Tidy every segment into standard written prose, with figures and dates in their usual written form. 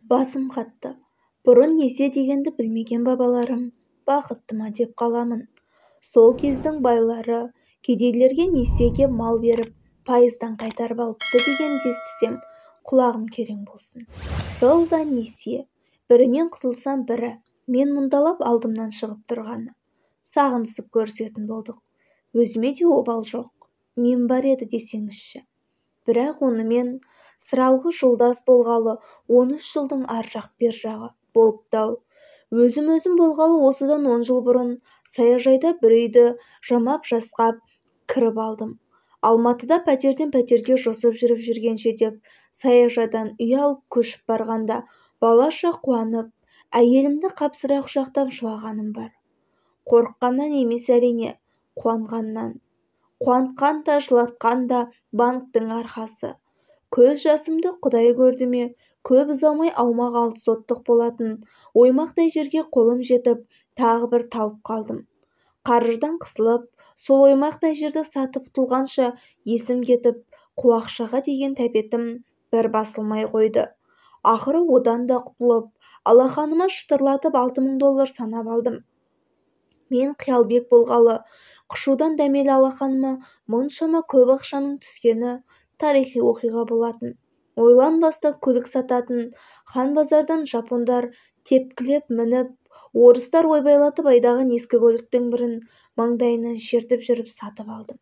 Басым қатты. Бұрын несие дегенді білмеген бабаларым бақытты ма деп қаламын. Сол кездің байлары кедейлерге несиеге мал беріп, пайыздан қайтарып алыпты дегенді естісем, құлағым керең болсын. Жылда несие. Бірінен құтылсам бірі, мен мұндалап алдымнан шығып тұрғаны. Сағынысып көрісетін болдық. Өзіме де обал жоқ. Нем бар еді десеңізші. Бірақ онымен сыралғы жолдас болғалы 13 жылдың ар жақ бер жағы болыпты-ау. Өзім-өзім болғалы осыдан 10 жыл бұрын саяжайда бір үйді жамап-жасқап кіріп алдым. Алматыда пәтерден пәтерге жосып жүріп жүргенше деп саяжайдан үй алып көшіп барғанда балаша қуанып, әйелімді қапсыра құшақтап жылағаным бар. Қорыққаннан емес әрине, қуанғаннан. Қуантқан да, жылатқан да банктің арқасы. Көз жасымды Құдай көрді ме, көп ұзамай аумақ 6 соттық болатын оймақтай жерге қолым жетіп, тағы бір талып қалдым. Қаржыдан қысылып, сол оймақтай жерді сатып құтылғанша есім кетіп, қуақшаға деген тәбетім бір басылмай қойды. Ақыры одан да құтылып, алақаныма шытырлатып $6000 санап алдым. Мен Қиялбек болғалы құшудан дәмелі алақаныма мұншама көп ақшаның түскені тарихи оқиға болатын. Ойланбастан көлік сататын хан базардан жапондар тепкілеп мініп, орыстар ойбайлатып айдаған ескі көліктің бірін маңдайынан шертіп жүріп сатып алдым.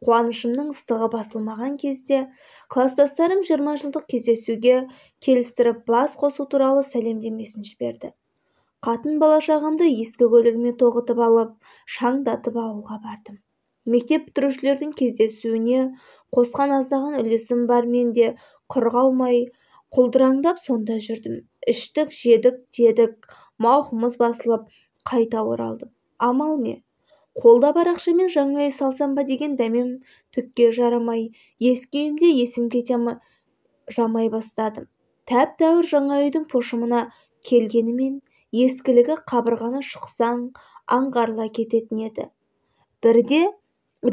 Қуанышымның ыстығы басылмаған кезде кластастарым 20 жылдық кездесуге келістіріп бас қосу туралы сәлемдемесін жіберді. Қатын бала-шағамды ескі көлігіме тоғытып алып, шаңдатып ауылға бардым. Мектеп бітірушілердің кездесуіне қосқан аздаған үлесім бар, мен де құр қалмай, құлдыраңдап сонда жүрдім. Іштік, жедік, дедік, мауқымыз басылып, қайта оралдым. Амал не? Қолда бар ақшамен жаңа үй салсам ба деген дәмем түкке жарамай, ескі үйімде есім кете жамай бастадым. Тәп-тәуір жаңа үйдің пошымына келгенімен, ескілігі қабырғаны шұқсаң аңғарыла кететін еді. Бірде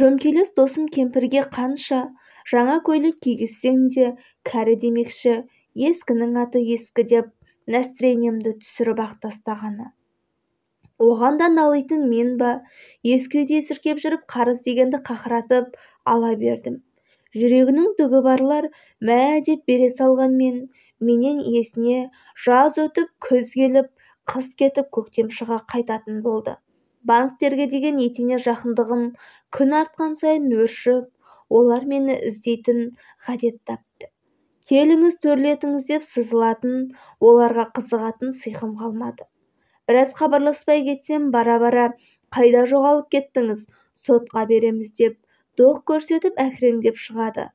рөмкелес досым кемпірге қанша жаңа көйлек кигізсең де кәрі демекші, ескінің аты ескі деп настроениемді түсіріп-ақ тастағаны. Оған да налитын мен ба, ескі үйде есіркеп жүріп қарыз дегенді қақыратып ала бердім. Жүрегінің түгі барлар мә деп бере салғанмен, менен иесіне жаз өтіп, күз келіп, қыс кетіп, көктем шыға қайтатын болды. Банктерге деген етене жақындығым күн артқан сайын өршіп, олар мені іздейтін ғадет тапты. Келіңіз, төрлетіңіз деп сызылатын, оларға қызығатын сиқым қалмады. Біраз хабарласпай кетсем, бара-бара қайда жоғалып кеттіңіз, сотқа береміз деп доқ көрсетіп әкіреңдеп шығады.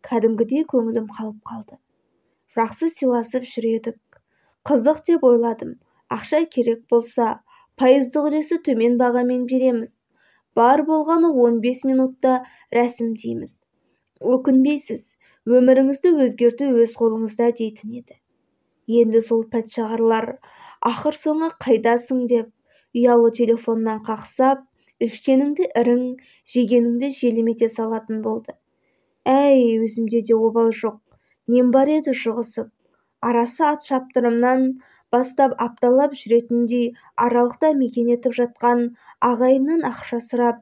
Кәдімгідей көңілім қалып қалды. Жақсы сыйласып жүр едік. Қызық деп ойладым. Ақша керек болса, пайыздық үлесі төмен бағамен береміз. Бар болғаны 15 минутта рәсімдейміз. Өкінбейсіз, өміріңізді өзгерту өз қолыңызда дейтін еді. Енді сол пәтшағарлар ақыр соңы қайдасың деп ұялы телефоннан қақсап, ішкеніңді ірің, жегеніңді желім ете салатын болды. Әй, өзімде де обал жоқ, нем бар еді жұғысып. Арасы ат шаптырымнан бастап апталап жүретіндей аралықта мекен етіп жатқан ағайыннан ақша сұрап,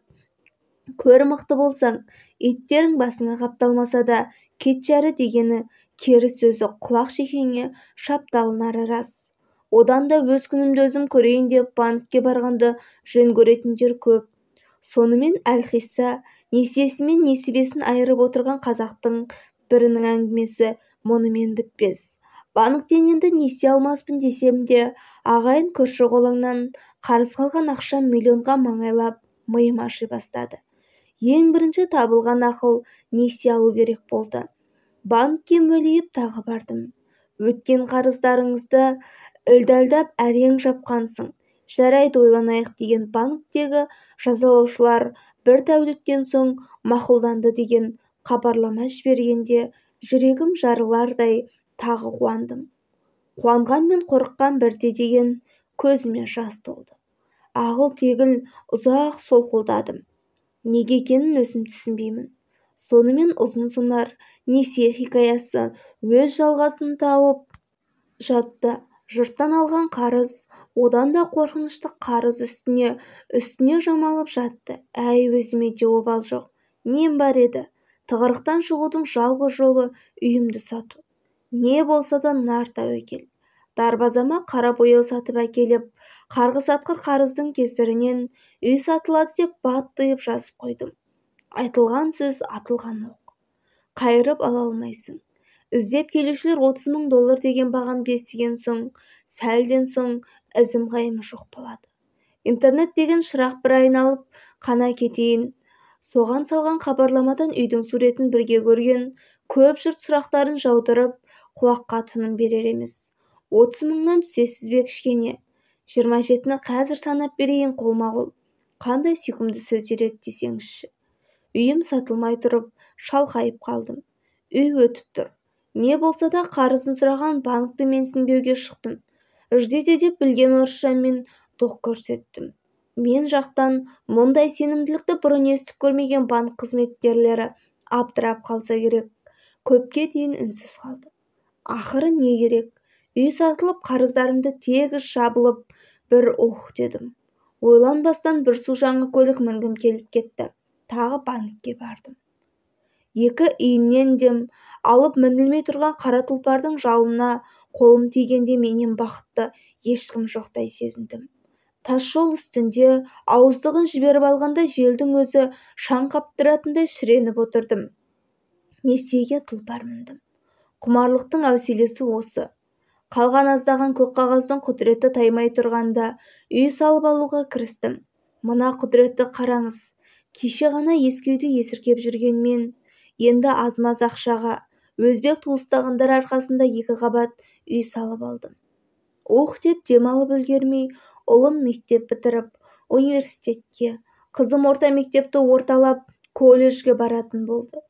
көр мықты болсаң, иттерің басыңа қапталмаса да кетші әрі дегені кері сөзі құлақ шекеңе шапталынары рас. Одан да өз күнімді өзім көрейін деп банкке барғанды жөн көретіндер көп. Сонымен әлқисса несиесімен несібесін айырып отырған қазақтың бірінің әңгімесі мұнымен бітпес. Банктен енді несие алмаспын десем де, ағайын көрші қолаңнан қарыз қалған ақшам миллионға маңайлап миым аши бастады. Ең бірінші табылған ақыл несие алу керек болды. Банкке мөлиіп тағы бардым. Өткен қарыздарыңызды ілдәлдап әрең жапқансың. Жарайды, ойланайық деген банктегі жазалаушылар бір тәуліктен соң мақұлданды деген хабарлама жібергенде жүрегім жарылардай тағы қуандым. Қуанған мен қорыққан бірде деген көзіме жас толды. Ағыл-тегіл ұзақ солқылдадым. Неге екенін өзім түсінбеймін. Сонымен ұзын сонар несие хикаясы өз жалғасын тауып, Жатты. Жұрттан алған қарыз, одан да қорқынышты қарыз үстіне-үстіне жамалып жатты. Әй, өзіме де обал жоқ. Нем бар еді? Тығырықтан шығудың жалғыз жолы үйімді сату. Не болса да нар тәуекел. Дарбазама қара бояу сатып әкеліп, қарғыс атқыр қарыздың кесірінен үй сатылады деп баттиып жазып қойдым. Айтылған сөз атылған оқ. Қайырып ала алмайсың. Іздеп келушілер $30 000 деген бағамды естіген соң, сәлден соң ізім-ғайым жоқ болады. Интернет деген шырақ бір айналып қана кетейін. Соған салған хабарламадан үйдің суретін бірге көрген көп жұрт сұрақтарын жаудырып, құлаққа тыным берер емес. 30 мыңнан түсесіз бе кішкене? 27-ні қазір санап берейін қолма-қол. Қандай сүйкімді сөздер еді десеңізші. Үйім сатылмай тұрып, шалқайып қалдым. Үй өтіп тұр. Не болса да қарызын сұраған банкті менсінбеуге шықтым. Ждите деп білген орысшаммен доқ көрсеттім. Мен жақтан мұндай сенімділікті бұрын естіп көрмеген банк қызметкерлері абдырап қалса керек. Көпке дейін үнсіз қалды. Ақыры не керек? Үй сатылып, қарыздарымды тегіс жабылып, бір ух дедім. Ойланбастан бір су жаңа көлік мінгім келіп кетті. Тағы банкке бардым. Екі иіннен дем алып мінілмей тұрған қара тұлпардың жалына қолым тигенде менен бақытты ешкім жоқтай сезіндім. Тас жол үстінде ауыздығын жіберіп алғанда желдің өзі шаң қаптыратындай шіреніп отырдым. Несиеге тұлпар міндім. Құмарлықтың әуселесі осы. Қалған аздаған көк қағаздың құдіреті таймай тұрғанда үй салып алуға кірістім. Мына құдіретті қараңыз. Кеше ғана ескі үйді есіркеп жүрген мен енді аз-маз ақшаға өзбек туыстағандар арқасында 2 қабат үй салып алдым. Ух деп демалып үлгермей, ұлым мектеп бітіріп, университетке, қызым орта мектепті орталап, колледжге баратын болды.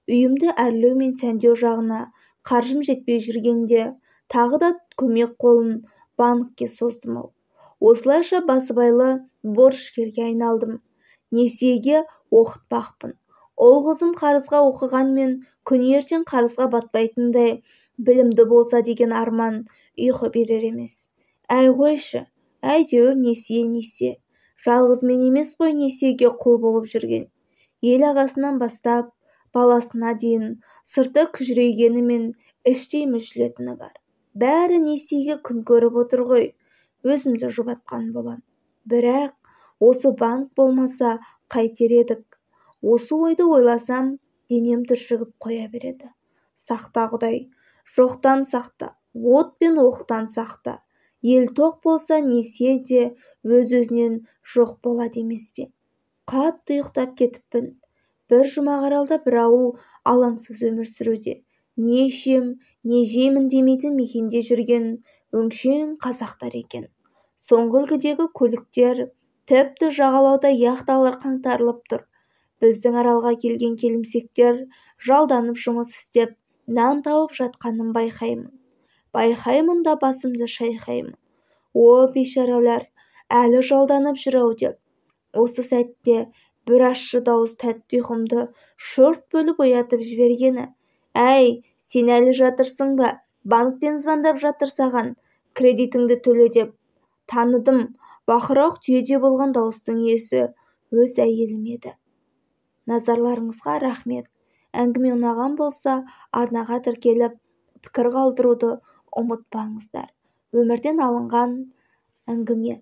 Үйімді әрлеу мен сәндеу жағына қаржым жетпей жүргенде тағы да көмек қолын банкке создым-ау. Осылайша басыбайлы борышкерге айналдым. Несиеге оқытпақпын. Ұл қызым қарызға оқығанмен күн ертең қарызға батпайтындай білімді болса деген арман ұйқы берер емес. Әй қойшы, әйтеуір несие несие. Жалғыз мен емес қой несиеге құл болып жүрген. Ел ағасынан бастап баласына дейін сырты күжірейгенімен іштей мүжілетіні бар. Бәрі несиеге күн көріп отыр ғой. Өзімді жұбатқан болам. Бірақ осы банк болмаса қайтер едік? Осы ойды ойласам, денем түршігіп қоя береді. Сақта Құдай, жоқтан сақта, от пен оқтан сақта. Ел тоқ болса, несие де өз-өзінен жоқ болады емес пе? Қатты ұйықтап кетіппін. Бір жұмақ аралда бір ауыл алаңсыз өмір сүруде. Не ішем, не жеймін демейтін мекенде жүрген өңшең қазақтар екен. Соңғы үлгідегі көліктер, тіпті жағалауда яхталар қаңтарылып тұр. Біздің аралға келген келімсектер жалданып жұмыс істеп, нан тауып жатқанын байқаймын. Байқаймын да басымды шайқаймын. О, бейшаралар, әлі жалданып жүр-ау деп. Осы сәтте бір ащы дауыс тәтті ұйқымды шорт бөліп оятып жібергені. Әй, сен әлі жатырсың ба? Банктен звондап жатыр саған, кредитіңді төле деп. Таныдым, бақырауық түйеде болған дауыстың иесі өз әйелім еді. Назарларыңызға рахмет. Әңгіме ұнаған болса, арнаға тіркеліп, пікір қалдыруды ұмытпаңыздар. Өмірден алынған әңгіме.